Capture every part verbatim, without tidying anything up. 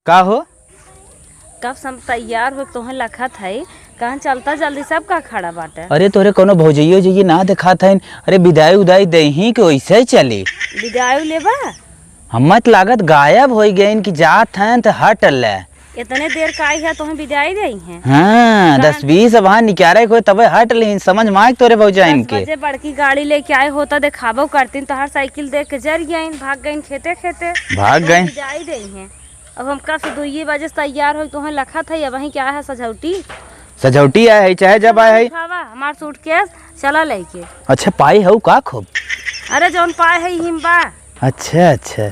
का हो? कब से हम तैयार हो, तोहे लखत है, कहाँ चलता जल्दी, सब का खड़ा बाटे? अरे तोरे कोनो भौजइयो जइये ना देखात हइन। अरे बिदाई उदाई देही कि वैसे ही चली? बिदाई लेबा? हम्मे त लागत गायब होइ गइन कि जात हैं त हट ले। इतने देर का आई है, तोहे बिदाई देई हैं? हाँ, कहाँ? दस बीस अब हाँ निकारे के होए तबे हट लेहिन, समझ में आए तोरे भौजाइन दस के। बजे बड़की गाड़ी लेके आए होता, देखाबो करतीन, तोहार साइकिल देख के जर गइन, भाग गइन खेते खेते। भाग तोहे गइन। बिदाई देई हैं। अब हम कब से दुइये बजे से तैयार होई, तोहे लखत है, अबहीं क्या है सजौटी? सजौटी आए है, चाहे जब आए है। उठावा हमार सूटकेस, चला लेके। अच्छा, पाए हऊ का खूब? अरे, जौन पाए है, हिम बा। अच्छा, अच्छा,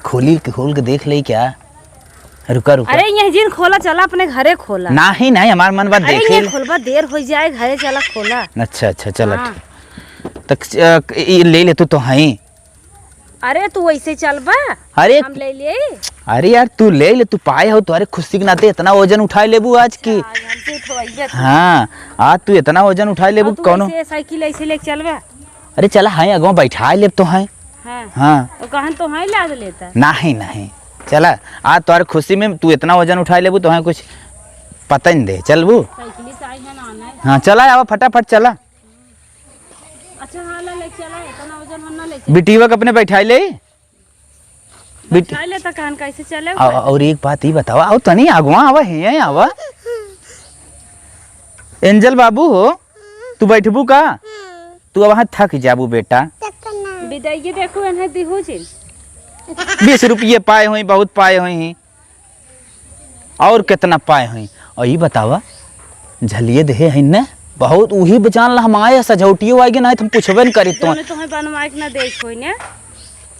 खोली के, खोल के देख ले क्या? रुका, रुका। अरे, यही जिन खोला, चला अपने घरे खोला। नाही, नाही, हमार मन बा अरे, देखे ये ले। खोलबा, देर हो जाए, घरे चला खोला। अच्छा, अच्छा, चला, हाँ। ठीक। तक, अ, ई ले ले तू तो हई। अरे, तू वैसे चलबा, अरे, हम ले ले। अरे यार, तू ले ले, तू पाए हो, तोहरे खुशी के नाते इतना वजन उठाए लेबू आज की। आज हमसे उठवाइबे तू। हाँ, आज तू इतना वजन उठाए लेबू, और तू कौनो ऐसे साइकिल ऐसे लेके चलबा? अरे चला, हाँ, अगवा बैठाए लेब तो हाँ। हाँ। हाँ। तो कहन तो हाँ लाद लेता। नहीं, नहीं, चला, आज तोहरे खुशी में तू इतना वजन उठाए लेबू, तो हाँ कुछ पता नहीं दे, चलबू? साइकिल से आई है ना, आना है। हाँ, चला, आवा फटाफट चला। अच्छा, हाँ, ला, ले चला, इतना वजन हम ना ले चला। बिटिया के अपने बैठाई ले। बिट- बैठाई ले, तो कहन कैसे चले आ, भाई? और एक बात ई बतावा, आओ तनी आगवा आवा, हियाँ आवा। एंजल बाबू हो, तू बैठबू का? तू अब वहाँ थक जाबू बेटा। बिदाई देखू, इन्हें दिहू जी। बीस रुपये पाए हुई, बहुत पाए हुई। और कितना पाए हई? और ई बतावा, झलिए देहे हई न, बहुत उही बचान ला हम आए, सजौटियो आए ना, तो हम पूछबे न करी तो। जौने तोहे बनवाए के ना देख होई ने।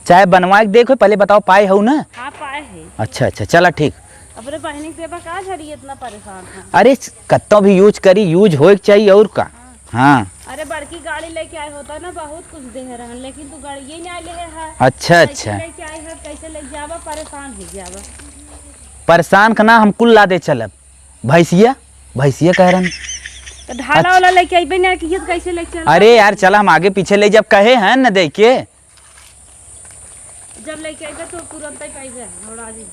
चाहे बनवाए के देख होई, पहले बताओ पाए हऊ ना? हाँ, पाए है। अच्छा, अच्छा, चला ठीक। अपने बहिनी के देबा का झड़ी इतना परेशान है? अरे, कत्तो भी यूज करी, यूज होए के चाहिए और का। हाँ। अरे, बड़की गाड़ी लेके आए होता ना, बहुत कुछ देहे रहन, लेकिन तू गाड़िए ना लेहे है। अच्छा, साइकिल अच्छा। लेके आए है, कैसे ले जाबा, परेशान हो जाबा। परेशान का ना, हम कुल लादे चलब। भैंसिया, भैंसिया कह रहन। तो ढाला अच्छा। वाला लेके अइबे ना कि ये तो कैसे लेके चल अरे यार, चला हम आगे पीछे ले जब कहे हैं न दे के। जब लेके अइबे तो तुरंत ही पाइबे, घबरा जी।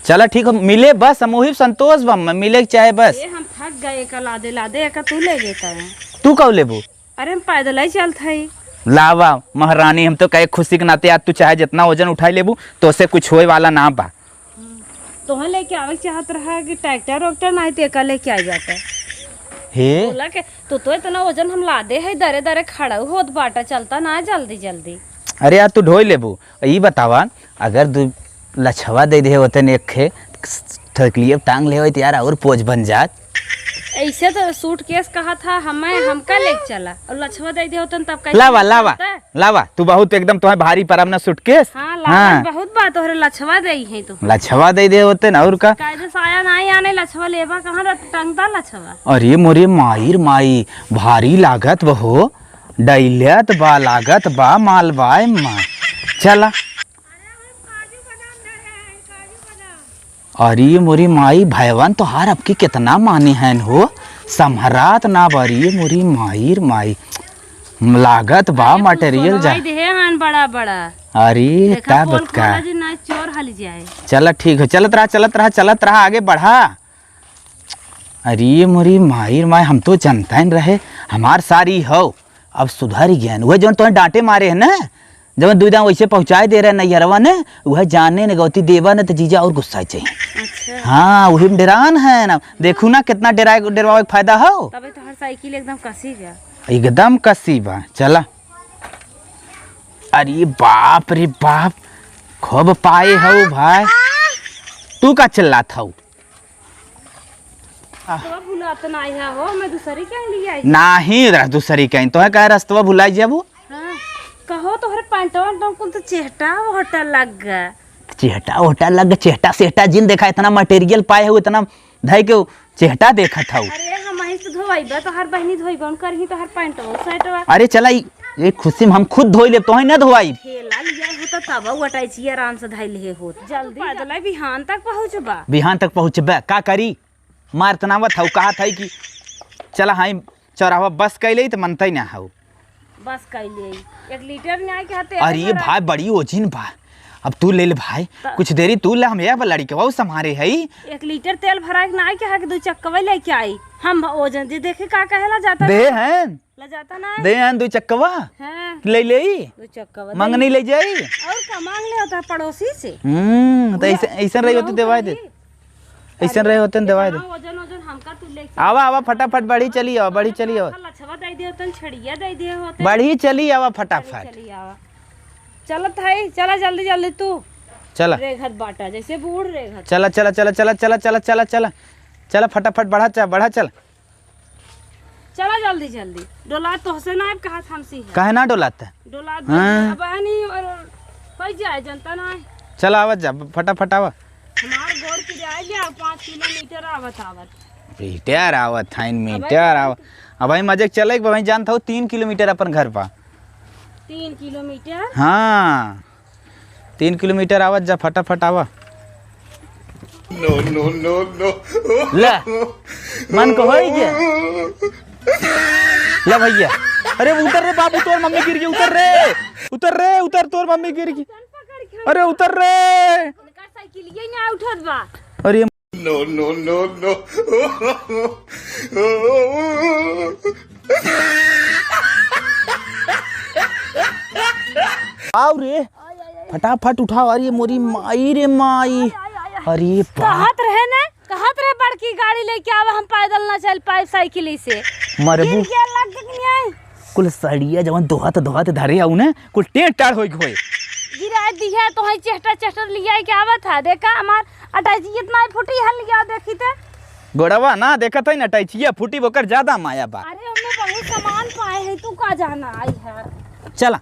चला ठीक हो, मिले बस, हम वही संतोष बा, हम मिले के चाहे बस। ए, हम थक गए एका लादे लादे, एका तू ले लेता है। तू कब लेबू? अरे हम पैदल ही चलत हई। लावा महारानी, हम तो कहे खुशी के नाते आज तू चाहे जितना वजन उठाई लेबू, तो से कुछ होए वाला ना बा। तोहे लेके आवे के चाहत रहा कि ट्रैक्टर वैक्टर नाही, तो एका लेके आई जाता। हे। बोला के तू तो इतना वजन हम लादे है, दरे दरे खड़ा होत बाटा, चलता ना जल्दी जल्दी। अरे यार, तू ढोई लेबू। ई बतावा, अगर दू लछवा दे दे होते ने एक खे, थकलिए टांग ले होते यार, और पोज बन जात। ऐसे तो सूटकेस कहा था हमें, हमका ले चला, और लछवा दे दे होते तब कैसे लावा, लावा। चलता? लावा, तू बहुत एकदम तोहे भारी परब ना सूटकेस। हाँ, लागत हाँ। बहुत बात तोहरे लछवा देई है तो। लछवा दे दे होते ना और का। कायदे साया नाही आने लछवा लेबा कहाँ रह टंगता लछवा। अरे मोरे माई रे माई, भारी लागत बहो, डैलत बा लागत बा मालवाए माँ। चला। अरे मोरी माई, भैवन तोहार अबकी कितना माने हैं हो, संभरात ना बा। अरे मोरी माई रे माई, लागत बा अरे, कुछ मटेरियल जा। सोनवाई देहे हन बड़ा बड़ा। अरे देखा, तब खोल का। खोला जी, ना चोर हल जाए। चला ठीक है, चलत रहा, चलत रहा, चलत रहा, आगे बढ़ा। अरे मोरी माई रे माई, हम तो जनता ही न रहे, हमार सारी हो, अब सुधर गए। वह जौन तोहे डांटे मारे है ना, जब दुई दाम वैसे पहुँचाए दे रहे नैहरवा ने, वह जाने न गौती देवा न तो जीजा और गुस्सा चाहिए। अच्छा। हाँ, वही में डेरान है ना। देखू ना कितना डेराए, डेरवावे के फायदा हो। तबे तो हर साइकिल एकदम कसी गया। एकदम कसी बा। चला। अरे बाप रे बाप, खूब पाए हो भाई। तू का चिल्लात हो? रस्तवा भुलात नाही है हो, मैं दूसरी कहीं ले आई। नाही रह दूसरी कहीं, तोहे कहे रस्तवा भुलाई जाबू? हाँ, कहो तोहरे पैंटवा वैंटवा कुल तो चेहटा ओहटा लग गया। चेहटा ओहटा लग गया, चेहटा सेहटा जिन देखा, इतना मटेरियल पाए हो, इतना धई के चेहटा देखत हऊ। अरे हम ही से धोवाई बा, तोहर बहनी धोई बा, उनकर ही तोहर पैंटवा शर्टवा। अरे चला, ई, ये खुशी में हम खुद धोई लेब, तोहे न धोवाई। ठेला लिया हो तो तब वटाई छी आराम से धई ले हो। जल्दी पैदल बिहान तक पहुँचबा। बिहान तक पहुँचबा, का करी? मार तनावत हऊ, कहा था कि चला हाँ चौराहा बस कैले तो मनते ना हऊ। बस कैले एक लीटर न्याय के हाथे अरे ये भाई बड़ी ओझिन बा। अब तू ले ले भाई, त- कुछ देरी तू ले, हम एक बार लड़के वो संभारे हई। एक लीटर तेल भराइ के नाहीं कहा कि दुइ चक्कवा लेके आई। हम ओजन जे देखे का कहेला जाता दे ना। हैं। ला जाता ना। दे हैं दुइ चक्कवा। हाँ। ले ले। दुइ चक्कवा दे। मंगनी ले जाई। और का मांग ले होता पड़ोसी से। हम्म, तो ऐसे, ऐसे रही होती देवाई दे। ऐसे रहे होते न देवाई दे। हाँ, वजन, वजन हमका तू लेके आवा, आवा, फटाफट बढ़ी चली आवा, बढ़ी चली आवा। लछवा दे दे होतन, छड़िया दे दे होतन। बढ़ी चली आवा फटाफट। चली आवा। चलत है, चला जल्दी, जल्दी तू। चला। रेघत बाटा, जैसे बूढ़ रेघत। चला, चला, चला, चला। चला फटाफट, बढ़ा चल, बढ़ा चल। चला जल्दी, जल्दी। डोला तोहसे ना, अब कहा हमसी है। काहे ना डोलात? डोला हाँ। अब है नहीं, और हो जाए, जनता ना है। चला, आवत जा, फटाफट आवा। हमार गोड़ पिराइ गया, पाँच किलोमीटर आवत, आवत। मीटर आवत है, अब मीटर आव-, अब भाई मजे के चले, भाई जानत हो, तीन किलोमीटर अपन घर पा। तीन किलोमीटर? हाँ, तीन किलोमीटर आवत जा, फटाफट आवा। No, no, no, no। ले, मन को होई गया। ले भैया, अरे उतर रे बाबू, तोर मम्मी गिर गई, उतर रे, उतर रे, उतर, तोर मम्मी गिर गई। अरे उतर रे। इनका साइकिल ये ना उठत बा। अरे No, no, no, no। आओ रे, फटाफट उठाओ। अरे मोरी माई रे माई। अरे बाप। कहत रहे ना, कहत रहे बड़की गाड़ी लेके आवा, हम पैदल ना चल पाए साइकिल से। मरबू। गिर गया, लग गया कि नहीं आई? कुल सड़िया जवन दोहत दोहत धरे हऊ ने, कुल टेढ़ टाढ़ होई होई। गिराइ दिहे तो है चेस्टर चेस्टर लिया के आवत है। देखा हमार अटैची इतना ही फूटी है, लिया देखी ते। गोड़वा ना देखत है ना, अटैचिया फूटी, ओकर ज्यादा माया बा। अरे हमने बहुत सामान पाए हैं, तू का जाना आई है। चला,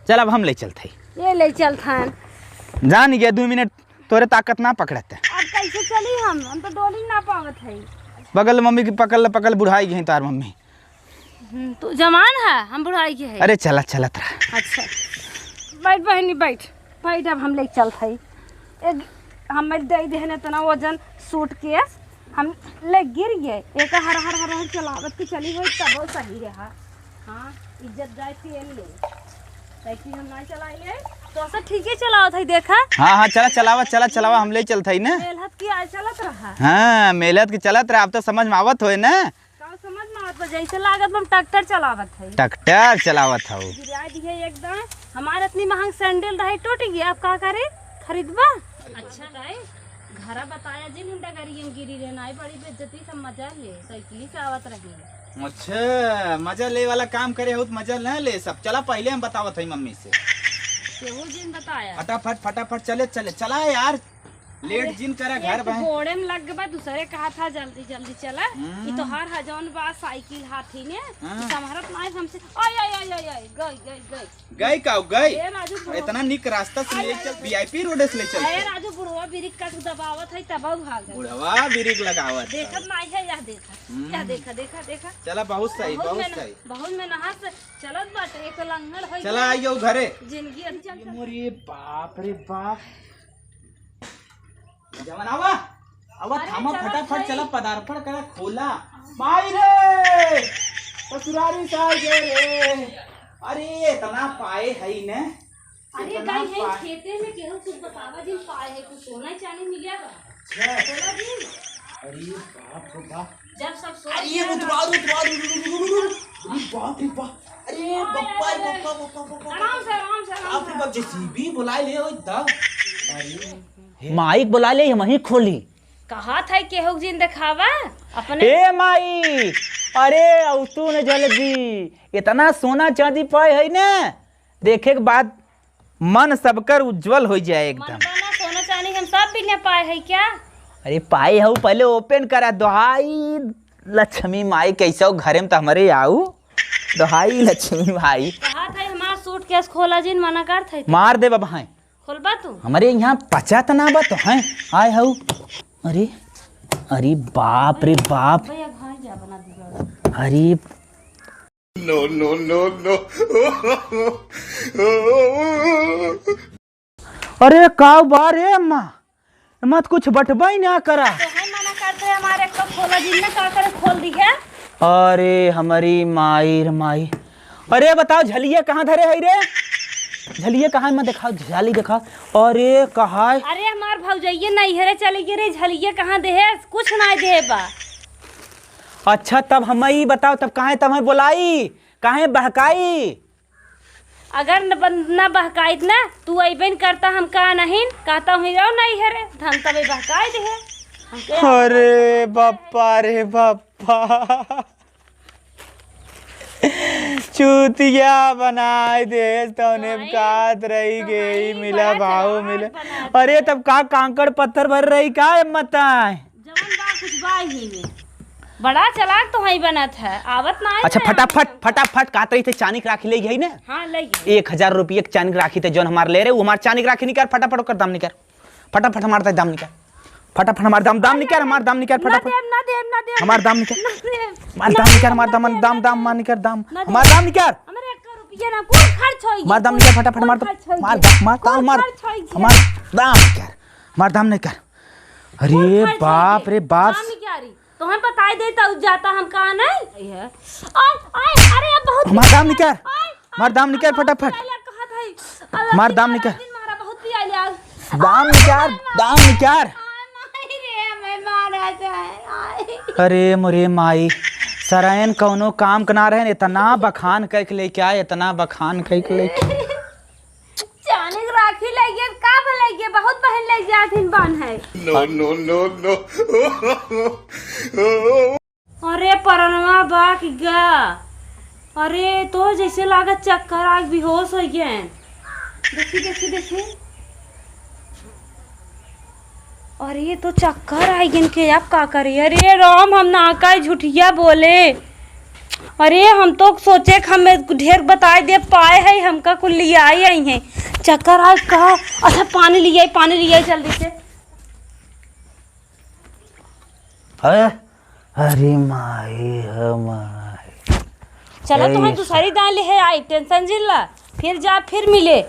चल अब हम ले चलत हई। ये ले चलत हन। जान गया, दो मिनट तोरे ताकत ना पकड़त। अब कैसे चली हम? हम तो डोली ना पावत है। बगल मम्मी की पकड़ ले, पकड़, बुढ़ाई गई तार मम्मी। हम्म, तू जवान है, हम बुढ़ाई के है। अरे चला, चलत रहा। अच्छा, बैठ बहनी, बैठ, बैठ, अब हम लेके चलत हई। एक, हम दे दे ना इतना वजन सूटकेस, हम ले गिर गए। एक हर हर हर हर चलावत के चली होई तब सही रहा। हाँ, इज्जत जाए तेल ले, ताकि हम ना चलाई ले। तो सब ठीक ही चलावत है, देखा। हाँ, हाँ, चला, चलावा, चला, चलावा, हम ले चलत हई ना। मेलहत की आज चलत रहा। हाँ, मेलहत की चलत रहा, अब तो समझ में आवत होए ना। का समझ में आवत बा? जैसे लागत बा हम ट्रैक्टर चलावत है। ट्रैक्टर चलावत हऊ। गिरा दिए एकदम। हमार इतनी महंग सैंडल रहे, टूट गया, अब का करे? खरीदबा? अच्छा है, घरा बताया जिन हम डगरियन गिरी रहे, नाई बड़ी बेइज्जती, सब मजा ले, साइकिल से आवत रही। अच्छा, मजा ले वाला काम करे हो तो मजा ना ले सब। चला पहले हम बतावत हई मम्मी से। केहू जिन बताया। फटाफट, फटाफट चले, चले, चला यार। लेट अरे, जिन करा, घर एक तो बहे। गोड़े में लग बा, दूसरे कहा था जल्दी जल्दी चला। हम्म। ई तोहार ह जौन बा साइकिल हाथी में, हाँ। ई संभरत नाई हमसे। ओए, ओए, ओए, ओए, ओए, गई, गई, गई। गई का, गई? ए राजू, बुढ़वा। इतना निक रास्ता से ले चल, वीआईपी रोड से ले चल। ए राजू, बुढ़वा ब्रेक का दबावत है, तब भागल। बुढ़वा ब्रेक लगावत है। देखत नाई है, यह देखा, हम्म। यह देखा, देखा, देखा। चला, बहुत सही, बहुत में न-, सही। बहुत में नहा से चलत बाटे, एक लंगड़ होई चला, गई। आइयो घरे। जिंदगी अब चल ये मोरे बाप रे बाप। जवन आवा, आवा, अरे, थामा, चला फटाफट भाई। चला, पदार्पण करा, खोला। माई रे, ससुरारी साल गे रे। अरे, इतना पाए है ने। अरे, इतना गई है पाए। खेते में, केहू कुछ बतावा जिन, पाए है कुछ सोना चांदी मिलिया बा? अच्छा। बोला जिन। अरे बाप रे बाप। जब सब सोच अरे, रहे उतवा, हैं। उतवा, उतवा, उतवा, उतवा। अरे बाप रे बाप। अरे अरे, बप्पा, अरे, अरे। बप्पा, बप्पा, बप्पा, बप्पा। आराम से, आराम से, आराम बाप रे से। बाप, जेसीबी बुलाए ले, ओए, दब। अरे। माइक बुला ले, हम ही खोली। कहा था केहू जिन देखावा अपने। ए माई, अरे अउतू न जल्दी, इतना सोना चांदी पाए है ना, देखे के बाद मन सबकर उज्जवल हो जाए एकदम। मन बना सोना चांदी हम सब बिना पाए है क्या? अरे पाए हऊ, पहले ओपन करा, दोहाई लक्ष्मी माई, कैसे हो घरे में तो हमारे आऊ, दोहाई लक्ष्मी माई। कहा था हमार सूटकेस खोला जिन, मना कर था। मार दे बाबा, हैं। खोलबा तू? हमरे यहाँ पचा त ना बा तो हैं, आए हऊ। अरे, अरे बाप रे बाप। भैया, घर जा बना दीजिए। अरे। No, no, no, no। अरे, काऊ बा रे अम्मा? अम्मा, तो कुछ बटबा ही ना करा। तो है मना करते हैं, हमारे को खोला जिन ने का करे, खोल दी है। अरे, हमारी माई रे माई। अरे बताओ, झलिया कहाँ धरे है रे? झलिया कहाँ है, मैं देखाओ, झली देखाओ। अरे, कहाँ है? अरे, हमार भौजइये नैहरे चली गई रे, झलिया कहाँ देहे? कुछ नाहीं देहे बा। अच्छा, तब हम ई बताओ, तब काहे तब हमें बोलाई, काहे बहकाई? अगर न बन-, न बहकाइत ना, तू अइबे न करता, हम का नहीं, कहता हूँ, "रहो नैहरे", त हम तबे बहकाई देहे। हम के अरे बप्पा रे बप्पा। चूतिया बनाए देस, तौने काहे? कात रही गई, मिला भाऊ, मिला। अरे, तब का कांकड़ पत्थर भर रही का, ए मताए? जवन बा, कुछ बा ही में। बड़ा चालाक तो हई बनत है, आवत ना है अच्छा, ना। फटाफट, फटाफट, कहत रही थे, चानी के राखी ले गई ना? हाँ, ले गई। एक हजार रुपये के चानी के राखी थे, जौन हमार ले रहे, वो हमार चानी के राखी निकाल, फटाफट ओकर दाम निकाल। फटाफट हमार दाम निकाल। फटाफट हमार दाम, दाम निकाल, हमार दाम निकाल, ना फटाफट। देब, ना देब, ना देब। हमार दाम निकाल। ना देब। हमार ना दाम देब, निकाल, हमार ना दाम, देब, दाम, ना दाम, देब। हमार निकाल, दाम। ना हमार देब। दाम निकाल। हमारे एक रुपया ना, कुल खर्च होई गया, हमार दाम कुल। निकाल, फटाफट हमार कुल दाम, खर्च होई हमार गया। दाम, हमार दाम, कुल हमार खर्च होई गया। हमार दाम निकाल, हमार दाम निकाल। कुल अरे खर्च होई बाप गया। रे बाप। दाम निकाल रही। तोहन बताई दे त जाता हम कहाँ नहीं? ये है। ओए, ओए, अरे अब बहुत हमार दाम निकाल। ओए, हमार दाम निकाल बहुत फटाफट। पियाला कहत है। अल्लाह हमार दाम निकाल। दिन मारा बहुत पियाला। दाम निकाल, दाम निकाल। आय, माई रे, मैं मारा जाए। आय। अरे मोरे माई, सरायन कौनो काम के ना रहन, इतना बखान कइके लेके आए, इतना बखान कइके लेके। चानी के राखी लइगे, का भलइगे, बहुत बहिन लइ जाथिन बान्हे। No, no, no, no। अरे परनवा बा कि गा, अरे तो जैसे लागत चक्कर आग बेहोश होइ गए। देखी, देखी, देखी। अरे, तो चक्कर आइ गइन के, अब का करी? अरे राम, हम ना का झुठिया बोले। अरे, हम तो सोचे कि हम ढेर बताए दे पाए है, हमका कुल लियाई आई हैं। चक्कर आइ का? अच्छा, पानी लियाई, पानी लियाई जल्दी से। अरे, अरे माई, ह माई। चला, अरे, तुम्हें दूसरी दान ले है आई, tension जिन ला, फिर जा, फिर मिले।